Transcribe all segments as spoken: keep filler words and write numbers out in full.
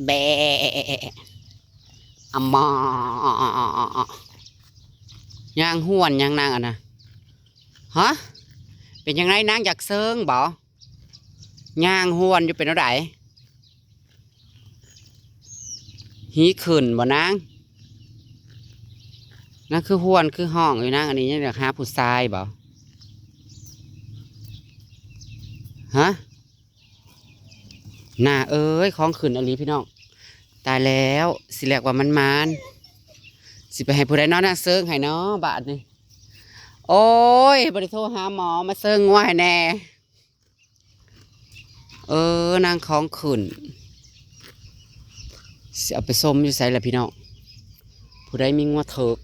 แบะ อะหมอ ย่างห้วนย่างนางอะนะ ฮะ เป็นจั่งใดนางอยากเซิงบ่ ย่างห้วนอยู่เป็นแนวใด หีขึ้นบ่นาง นางคือห้วนคือฮ้องอยู่นาง อันนี้ยังอยากหาผู้ชายบ่ ฮะ น่าเอ้ย ของขึ้นอีหลีพี่น้อง ตายแล้ว สิเรียกว่ามันมาน สิไปให้ผู้ใดนอนนางเซิงให้เนาะบาดนี้ โอ้ย บ่ได้โทรหาหมอมาเซิงงัวให้แน่ เออ นางของขึ้น สิเอาไปส่งอยู่ไสล่ะพี่น้อง ผู้ใดมีงัวเถิก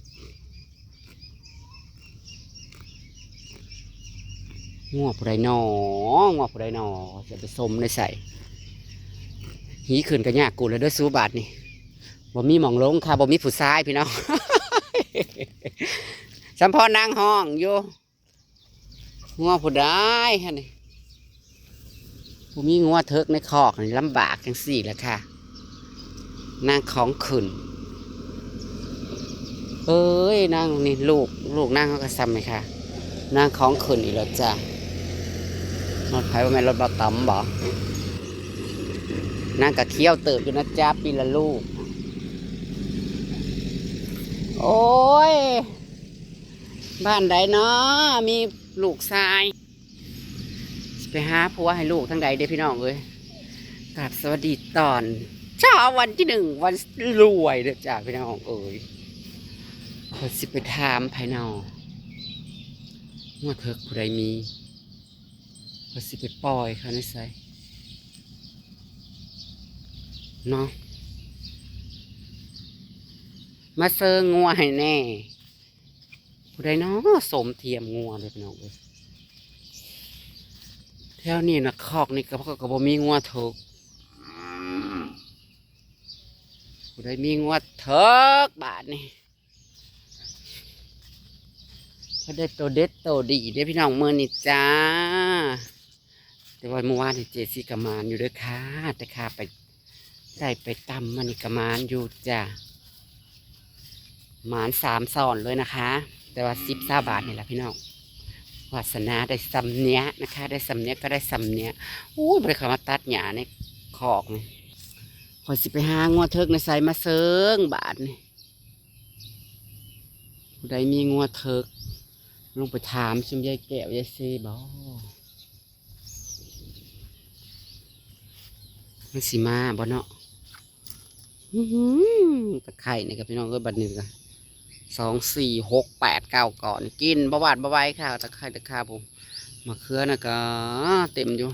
งัวผู้ใดหนอ งัวผู้ใดหนอ สิเอาไปส่งในไส หีขึ้นก็ยากกูแล้วเด้อสูบาดนี่ บ่มีหม่องลงค่ะ บ่มีผู้ชายพี่น้อง สำพอนางฮ้องอยู่ งัวผู้ใดหั่นนี่ ผู้มีงัวเถิกในคอกนี่ลำบากจั่งซี่แหละค่ะ นางของขึ้น เอ้ย นางนี่ลูก ลูกนางเขาก็ซ้ำเลยค่ะ นางของขึ้นอีกแล้วจ้ะ รถไผว่าแม่นรถบ่าวต๋อมบ่ นางก็เคี้ยวเติบอยู่นะจ๊ะ ปีละลูก โอ้ย บ้านใดเนาะ มีลูกชาย สิไปหาผัวให้ลูกทางใดเด้อพี่น้องเอ้ย กราบสวัสดีตอนเช้าวันที่หนึ่ง วันรวยเด้อจ้าพี่น้องเอ้ย ข้อยสิไปถามไผนอ งัวเถิกผู้ใดมี ข้อยสิไปปล่อยเขาในไส เนาะ มาเซิงงัวให้แน่ ผู้ใดเนาะสมเทียมงัวเลยพี่น้องเอ้ย แถวนี้นะคอกนี่ก็ ก็บ่มีงัวเถิก ผู้ใดมีงัวเถิกบาดนี่ เพิ่นได้โตเด็ดโตดีเด้อพี่น้องมื้อนี้จ้า แต่ว่าเมื่อวานนี่เจซี่ก็หมานอยู่เด้อค่ะ แต่ข้าไป ได้ไปตำมื้อนี้ก็หมานอยู่จ้า หมานสามซ้อนเลยนะคะ แต่ว่าสิบซาวบาทนี่แหละพี่น้อง วาสนาได้ส่ำเนี้ยนะคะ ได้ส่ำเนี้ยก็ได้ส่ำเนี้ย อุ้ย บ่ได้เข้ามาตัดหญ้าในคอกนี่ ข้อยสิไปหางัวเถิกในไสมาเซิงบาดนี่ ผู้ใดมีงัวเถิก ลงไปถามซุมยายแก้วยายเซบ่ มันสิมาบ่เนาะ อื้อหือ ตะไคร้นี่ก็พี่น้องเอ้ย บัดนี้ก็ สอง สี่ หก แปด เก้า ก่อน กินบ่หวาดบ่ไหวค่ะ ตะไคร้ตะขาผม มะเขือน่ะก็เต็มอยู่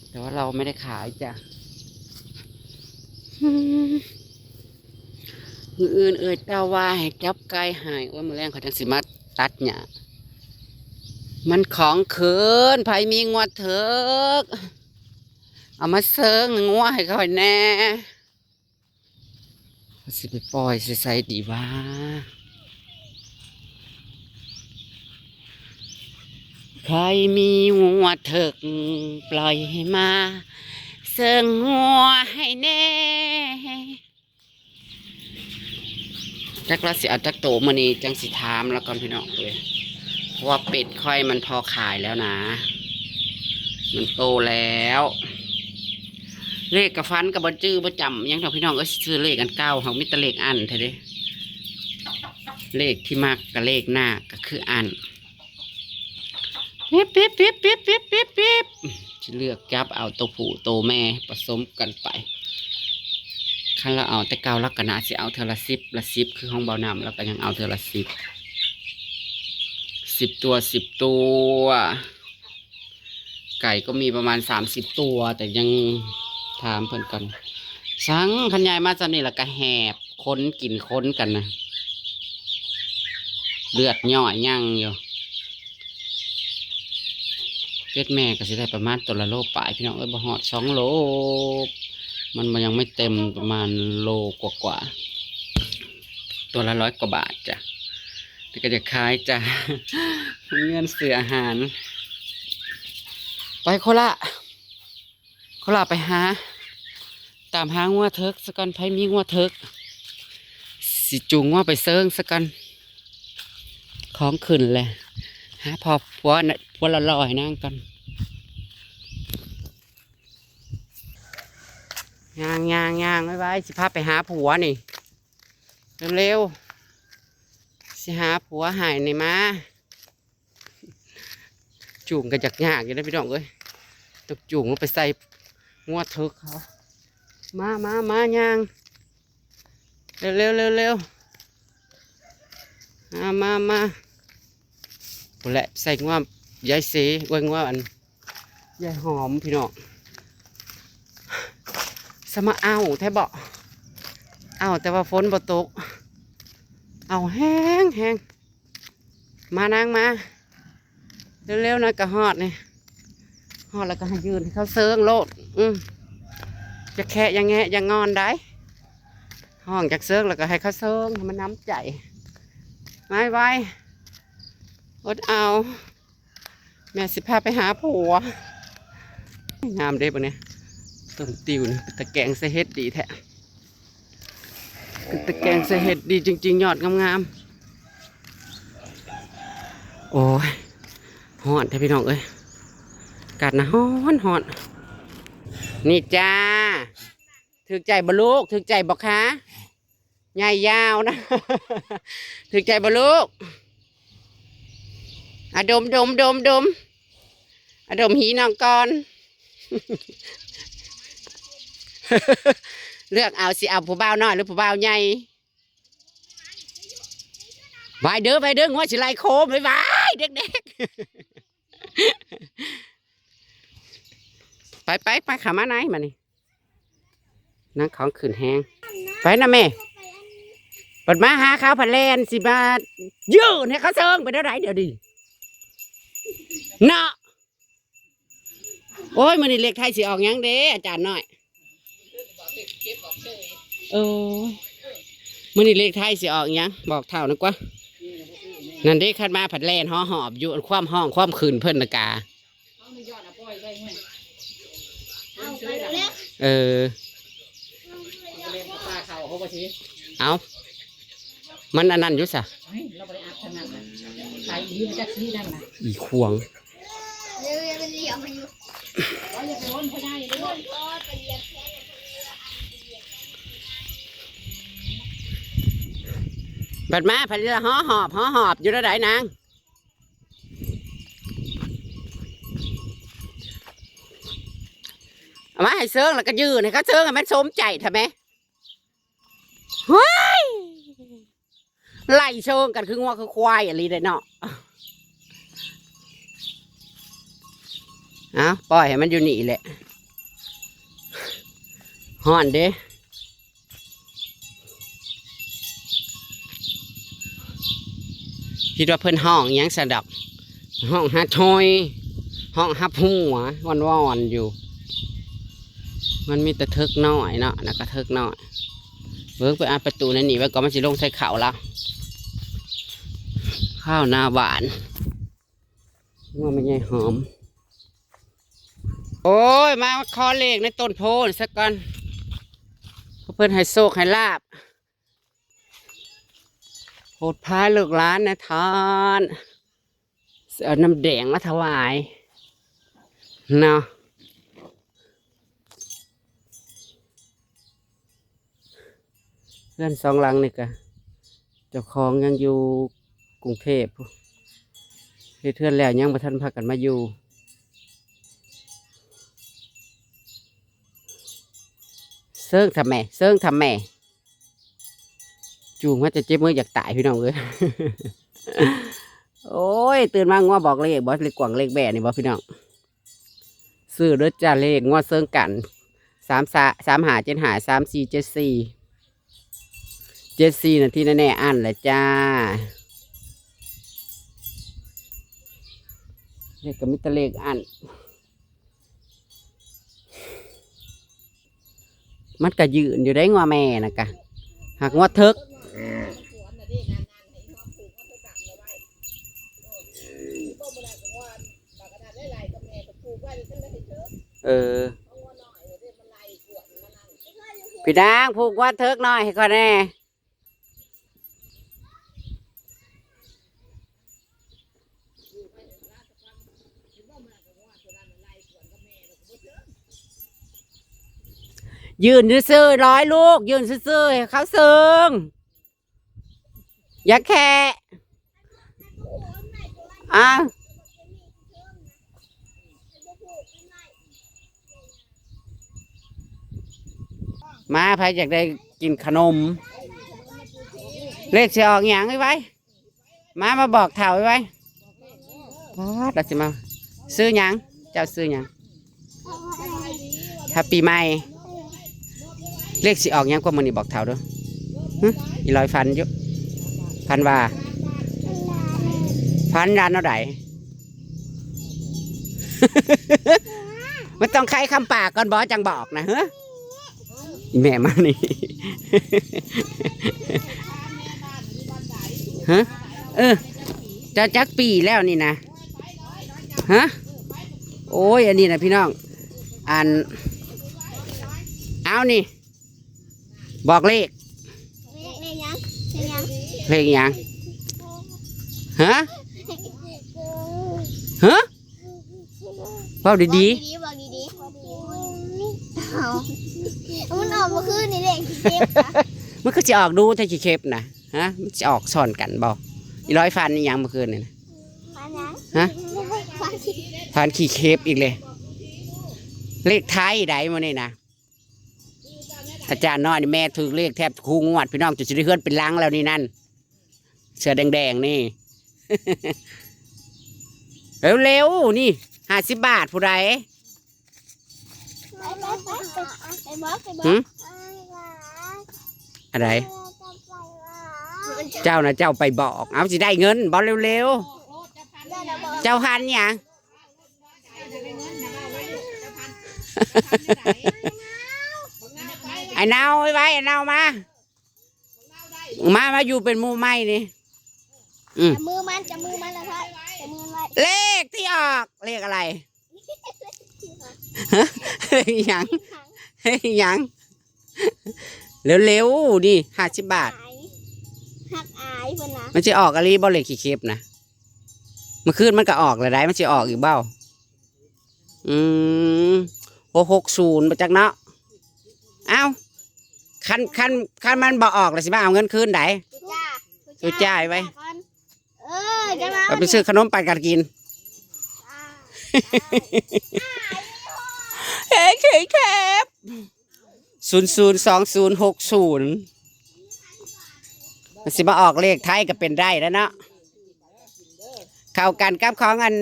แต่ว่าเราไม่ได้ขายจ้ะ มื้ออื่นเอ่ยเต้าว่าให้จับไก่ให้ โอ้ย มื้อแลงเขาจั่งสิมาตัดหญ้า มันของขึ้น ไผมีงัวเถิก เอามาเซิงงัวให้ข้อยแน่ สิไปปล่อยใส่ไสดีวะ ใครมีงัวเถิก ปล่อยให้มา เซิงงัวให้แน่ จักละสิเอาจักโตมื้อนี้จั่งสิถามแล้วก่อนพี่น้องเอ้ย เพราะว่าเป็ดข้อยมันพอขายแล้วนะ มันโตแล้ว เลขกับฟันกับบ่จื้อบ่จำหยังดอกพี่น้องเอ้ย ซื้อเลขอันเก่า เฮามีแต่เลขอั้นแท้เด้ เลขที่มักกับเลขหน้าก็คืออั้น ปิ๊บปิ๊บปิ๊บปิ๊บปิ๊บปิ๊บปิ๊บ สิเลือกจับเอาตัวผู้ตัวแม่ผสมกันไป คันเราเอาแต่เก่า เราก็น่าสิเอาเทื่อละสิบละสิบ คือของเบาหนำ เราก็ยังเอาเทื่อละสิบ สิบตัว สิบตัว ไก่ก็มีประมาณสามสิบตัว แต่ยังถามเพิ่นก่อน สั่งคันยายมาจำนี่ละก็แหบ คนกินคนกันนะ เลือดย่อยยังอยู่ เป็ดแม่ก็สิได้ประมาณตัวละโลปลายพี่น้องเอ้ย บ่ฮอดสองโล มันมันยังไม่เต็ม ประมาณโลกว่าๆ ตัวละร้อยกว่าบาทจ้ะ แต่ก็จะขายจ้ะ เงินซื้ออาหาร ไปโคราช โคราชไปหา ตามหางัวเถิกซะก่อน ไผมีงัวเถิก สิจูงงัวไปเซิงซะก่อน ของขึ้นแหละ หาพ่อผัวน่ะ ผัวหล่อๆให้นางก่อน ย่างย่างย่างไวๆ สิพาไปหาผัวนี่ เร็วๆ สิหาผัวให้นี่มา จูงก็ยากๆอยู่นะพี่น้องเอ้ย ต้องจูงลงไปใส่งัวเถิกเขา มามามาย่าง เร็วเร็วเร็วเร็ว มามามา พู้นแหละ ใส่งัวยายเส โอ้ย งัวอัน ยายหอมพี่น้อง สมาเอาแท้บ่ เอาแต่ว่าฝนบ่ตก เอาแฮงแฮง มานางมา เร็วๆนะ ก็ฮอดนี่ ฮอดแล้วก็ให้ยืนให้เขาเซิงโลด อืม จะแคะยังแงะยังงอนได้ ห้องจากเซิงแล้วก็ให้เขาเซิงให้มันน้ำใจ ไว้ไว้ อดเอา แม่สิพาไปหาผัว งามเด้ปะเนี่ย ต้นติวนี่เป็นตะแกรงใส่เห็ดดีแท้ เป็นตะแกรงใส่เห็ดดีจริงๆ ยอดงามๆ โอ้ย ฮ้อนแท้พี่น้องเอ้ย อากาศนะฮ้อนฮ้อน นี่จ้า ถืกใจบ่ลูก ถืกใจบ่คะ ใหญ่ยาวนะ ถืกใจบ่ลูก อ่ะดมดมดมดม อ่ะดมหีน้องก่อน เลือกเอาสิเอาผู้บ่าวน้อยหรือผู้บ่าวใหญ่ ไปเด้อไปเด้อ งัวสิไล่โคม ไปไป เด็กๆ ไปไปไป ขามาไหนมานี่ นั่งของขึ้นแฮง ไปนะแม่ ปัดมาหาเขาผัดแลนสิมายื่นให้เขาเซิงไปเท่าไหร่เดี๋ยวดิ เนาะ โอ้ย มื้อนี้เลขไทยสิออกหยังเด้ อาจารย์น้อย เออ มื้อนี้เลขไทยสิออกหยัง บอกเฒ่านะกว่า นั่นเด้ คันมาผัดแลนหอหอบอยู่ ความห้องความขึ้นเพิ่นนะกา เอาไปแล้ว เออ เอาไปเล่นกับปลาเขาเขาบ่สิ เอา มันอันนั้นอยู่ซะ เฮ้ย เราบ่ได้อัดขนาดนั้น ไปอีหลีมาจากที่นั่นน่ะ อีขวง เดี๋ยวมันเหลี่ยมมันอยู่ เราอย่าไปอ้นเขาได้เด้อ บัดมาผัดละหอหอบหอหอบอยู่แล้วใดนาง เอามาให้เซิงแล้วก็ยื่นให้เขาเซิงให้มันสมใจทำไม เฮ้ย ไล่เซิงกันคืองัวคือควายอะไรเด้เนาะ เอาปล่อยให้มันอยู่นี่แหละ ฮ้อนเด้ คิดว่าเพิ่นฮ้องหยังซะดอก ฮ้องหาทอย ฮ้องหาผัว วอนๆอยู่ มันมีแต่เถิกน้อยเนาะ แล้วก็เถิกน้อย เบิ่งไปอัดประตูนั่นนี่ไว้ก่อน มันสิลงใส่ข้าวแล้ว ข้าวหน้าหวาน ว่ามันใหญ่หอม โอ้ย มาขอเลขในต้นโพธิ์นี่ซะก่อน เพื่อเพิ่นให้โชคให้ลาภ โปรดพาลูกหลานนะท่าน สิเอาน้ำแดงมาถวาย เนาะ เฮือนสองหลังนี่กะ เจ้าของยังอยู่กรุงเทพฯพุ้น เฮ็ดเฮือนแล้วยังบ่ทันพากันมาอยู่ เซิงทำแม่ เซิงทำแม่ จูงมาจะเจ็บมืออยากตายพี่น้องเอ้ย โอ้ย ตื่นมางัวบอกเลขบ่ เลขกวางเลขแบ่นี่บ่พี่น้อง ซื้อเด้อจ้า เลขงัวเซิงกัน สามสาม สามห้าเจ็ดห้า สามสี่เจ็ดสี่ เจ็ดสี่น่ะที่แน่ๆอั้นแหละจ้า เลขก็มีแต่เลขอั้น มันก็ยืนอยู่ได้งัวแม่น่ะกะ หากงัวเถิก เออ พี่นางผูกว่าเถิกหน่อยให้ก่อนแน่ ยืนซื่อๆร้อยลูก ยืนซื่อๆให้เขาซึ่ง อย่าแค่อ่ะ มาใครอยากได้กินขนม เลขสิออกหยังไว้ไว้ มา มาบอกเฒ่าไว้ไว้ ป๊าด เราสิมา ซื้อหยัง เจ้าซื้อหยัง ถ้าปีใหม่ เลขสิออกหยังกว่ามื้อนี้ บอกเฒ่าเด้อ หึ อีลอยฝันอยู่ ฝันว่า ฝันร้านเอาใด มันต้องไขคำปากก่อนบ่ จังบอกนะ เฮ้อ อีแม่มานี่ ฮะ เออ เจ้าจักปีแล้วนี่นะ ฮะ โอ้ย อันนี้นะพี่น้อง อัน เอานี่ บอกเลข เลขยัง เลขยัง เลขยัง ฮะ ฮะ เว้าดีๆ บอกดีๆ บอกดีๆ เอา มันออกมาคืนนี่เลขขี้เจ็บนะ มันคือสิออกดูแต่ขี้เข็บนะ ฮะ มันสิออกซ้อนกันบ่ อีร้อยฟันนี่ยังเมื่อคืนนี่นะ ฟันยัง ฮะ ฟันขี้ ฟันขี้เข็บอีกเลย เลขไทยใดมื้อนี้นะ อาจารย์น้อยนี่แม่ถือเลขแทบคู่งวด พี่น้อง จนสิได้เฮือนเป็นหลังแล้วนี่นั่น เสื้อแดงๆนี่ เร็วๆ นี่ ห้าสิบบาท ผู้ใด ไปไปไปไปบอกไปบอก หึ อะไร เจ้านะ เจ้าไปบอก เอาสิได้เงิน บอกเร็วๆ เจ้าหันหยัง ไอ้เนาไว้ไว้ ไอ้เนามา มา มาอยู่เป็นหมู่ใหม่นี่ อืม จับมือมัน จับมือมันเลยพ่อ จับมือมันไว้ เลขที่ออก เลขอะไร ฮะ เลขหยัง เลขหยัง เร็วๆ นี่ ห้าสิบบาท อาย หักอายเพิ่นนะ มันสิออกอีหลีบ่ เลขขี้เข็บนะ เมื่อคืนมันก็ออกแล้วได้ มันสิออกอีกบ่ อืม หกหกศูนย์ บ่จักเนาะ เอ้า คัน คัน คันมันบ่ออกแล้วสิมาเอาเงินคืนใด จ้า ดูจ่ายไว้ ก่อน เออ จะมา เอาไปซื้อขนมปังกันกิน อ่า เฮ้ย เคเค ศูนย์ศูนย์สองศูนย์หกศูนย์ มันสิมาออกเลขไทยก็เป็นได้แล้วเนาะ เข้ากันกับของอัน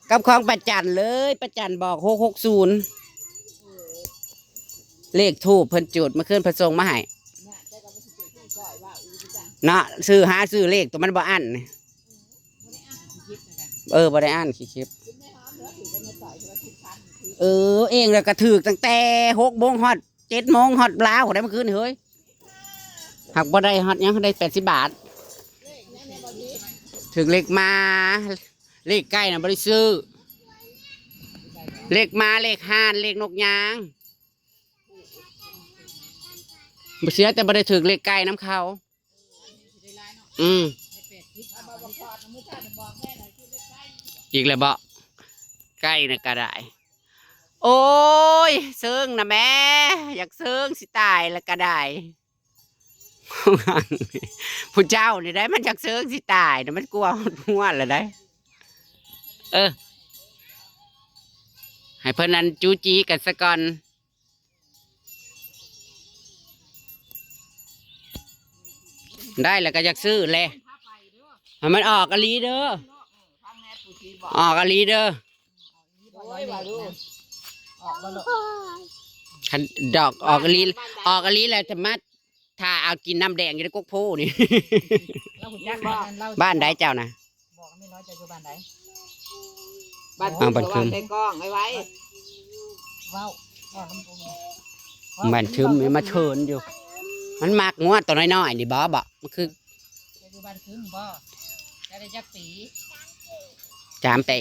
กับของประจันเลย ประจันบอก หกหกศูนย์ เลขธูปเพิ่นจุดเมื่อคืนเพิ่นส่งมาให้ เนาะ ซื้อหาซื้อเลขตัวมันบ่อั้น เออ บ่ได้อั้น ขี้เข็บ เออ เองแล้วก็ถืกตั้งแต่หกโมงฮอดเจ็ดโมงฮอดลาวได้เมื่อคืนนี่เฮ้ย หักบ่ได้ฮอดหยัง ได้แปดสิบบาท ถืกเลขมา เลขไก่น่ะบ่ได้ซื้อ เลขมา เลขห่าน เลขนกยาง บ่เสียแต่บ่ได้ถืกเลขไก่นำเขา อืม อีกแล้วบ่ ไก่น่ะก็ได้ โอ้ย เซิงนะแม่ อยากเซิงสิตายแล้วก็ได้ ผู้เจ้านี่ได้ มันอยากเซิงสิตายนะ มันกลัวฮอดหัวแล้วได้ เออ ให้เพิ่นนั้นจู้จี้กันซะก่อน ได้แล้วก็อยากซื้อแหละ ให้มันออกอีหลีเด้อ ออกอีหลีเด้อ คันดอกออกอีหลี ออกอีหลีแล้วจะมาถ้าเอากินน้ำแดงอยู่ในกกโพนี่ บ้านใดเจ้านะ บอกไม่น้อยจะอยู่บ้านใด บ้าน อ้าว บ้านคึม แต่กล้องไว้ไว้ เว้า เว้าน้ำปู บ้านคึมนี่มาเชิญอยู่ มันมักงวดตัวน้อยๆนี่บ่ บ่ มันคือ จะอยู่บ้านคึมบ่ จะได้จักปี จามปี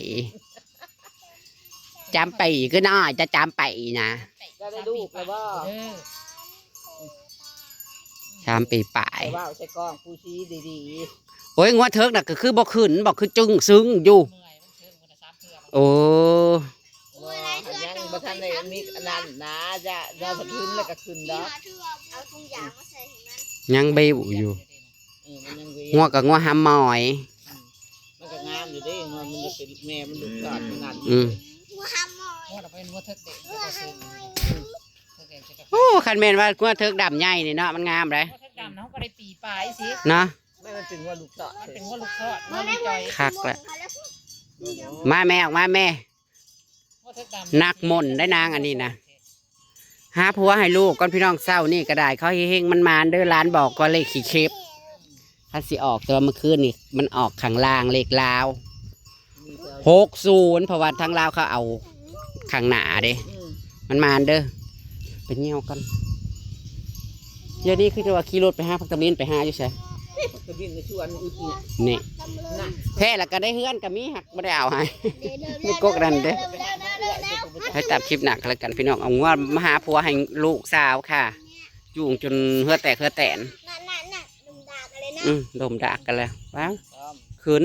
จามปีคือน้อย จะจามปีนะ จะได้ลูกแล้วบ่ เออ สามปีปลาย เว้าใส่กล้องผู้ชี้ดี โอ้ยงัวเถิกน่ะก็คือบ่ขึ้นบ่คือจึงซึ่งอยู่ เมื่อยมันเชิงมันสามเทื่อ โอ้ ๆว่ายังบ่ทันได้มีอันนั้นนะจะจะขึ้นแล้วก็ขึ้นดอก เอาทุงยางมาใส่ให้มัน ยังเบวอยู่ เออมันยังเวีย งัวกับงัวหำมอย มันก็งามอยู่เด้งัวมันจะเป็นแม่มันลูกกอดขนาด อืม หัวหำมอย ว่าเราเป็นว่าเถิกเด็กจะก็ซื้อเถิกเด็กจะก็ โอ้คันแม่นว่างัวเถิกดำใหญ่นี่เนาะมันงามเลย ว่าเถิกดำนะเขาก็ได้ปีปลายสิ เนาะ ไม่มันเป็นงัวลูกกอด มันเป็นว่าลูกทอดว่าลูกจอย คักแหละ ว่าเถิกดำ มาแม่ออกมาแม่ ว่าเถิกดำ นักหม่นได้นางอันนี้นะ หาผัวให้ลูกก่อนพี่น้องเศร้านี่ก็ได้เขาเฮงๆมันมานเด้อร้านบอกก็เลขขี้เข็บถ้าสิออกแต่ว่าเมื่อคืนนี่มันออกข้างล่างเลขลาว มีแต่ หกศูนย์เพราะว่าทางลาวเขาเอาข้างหน้าเด้ อืม มันมานเด้อเป็นเงี้ยวกันเดี๋ยวนี้คือจะว่าขี่รถไปหาพักตะมินไปหาอยู่ใช่ กระบินในชวนอึดเนี่ย นี่ น่ะ แท้ละก็ได้เฮือนก็มีหักไม่ได้เอาให้ ไม่กกนั่นเด้อ ให้ตามคลิปหนักแล้วกันพี่น้องเอางวดมาหาผัวให้ลูกสาวค่ะ จูงจนเหือแตกเหือแตน นั่นนั่นนั่นลุงดากันเลยนะ อืมลมดากกันแล้วว้าว พร้อม ขึ้น